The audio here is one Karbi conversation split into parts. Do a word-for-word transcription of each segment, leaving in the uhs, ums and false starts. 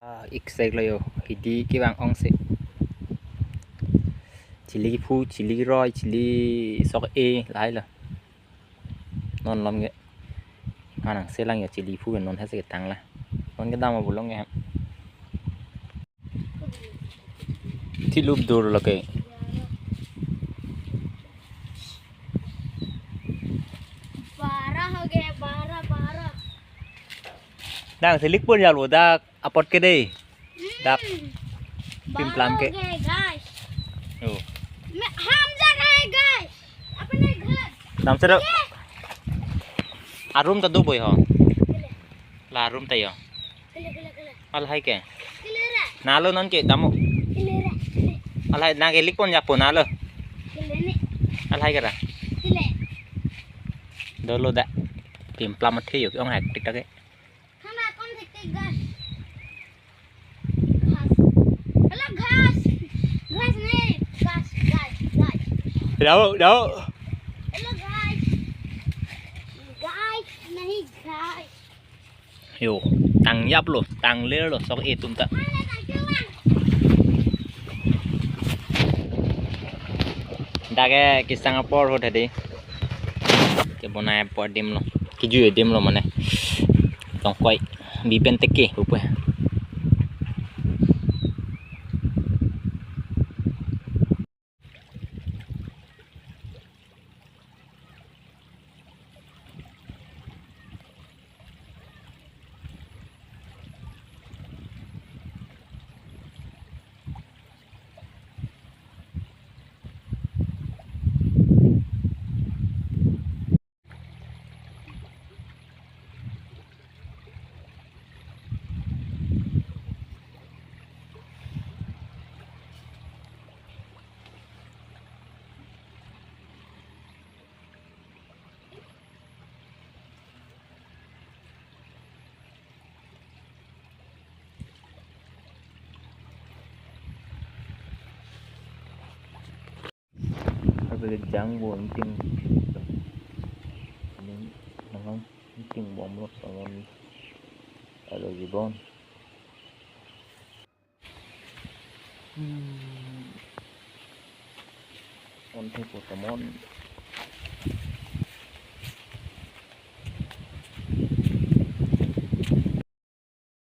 Ah, ik sek lo yo, hidi kevang ong si. Chili kephu, chili keroi, chili sok-e, lahai lo. Non lom ke. Nang selang yo chili kephu ke non hese ketang la. Non kedam abulong ke. Thilup dur lo ke. बारह हो गया, बारह, बारह। Nang selik pon ya lo dak apot ke dei. Dak Hmm। पिंपलाम के। बारह हो गए, guys। Oh। मैं, हम जा रहे हैं, guys, अपने घर। Dam sero। ये। Arum ta do boi ho। ले। La arum ta yo। ले, ले, ले, ले। Lahai ke। ले रहा। Nalo non ke damo। ले रहा। Lahai nang ke lik pon ya po nalo। ले नहीं। Lahai ke ra। ले। Dolo da। Pimplam athe yo ong hektik ta ke। खाना कौन देखते हैं, guys? घास। Hello, घास। घास नहीं, guys, guys, guys। Dao, dao। Hello, guys। Guys नहीं, guys। Yo, tang yap lo, tang ler lo, sok-e atum ta. Dak ke kesang apor ho tadi. Kebonai apor adim lo. Kejui adim lo mane. Tongkoi bipen teke upe. Abe jang bo ingting. Ini nangam ingting bom lo, nangam alo jibon. Hmm. Onthe po tamon.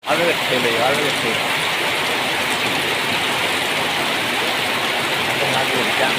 Alo ke thele, alo ke thele. Ako lagu jang.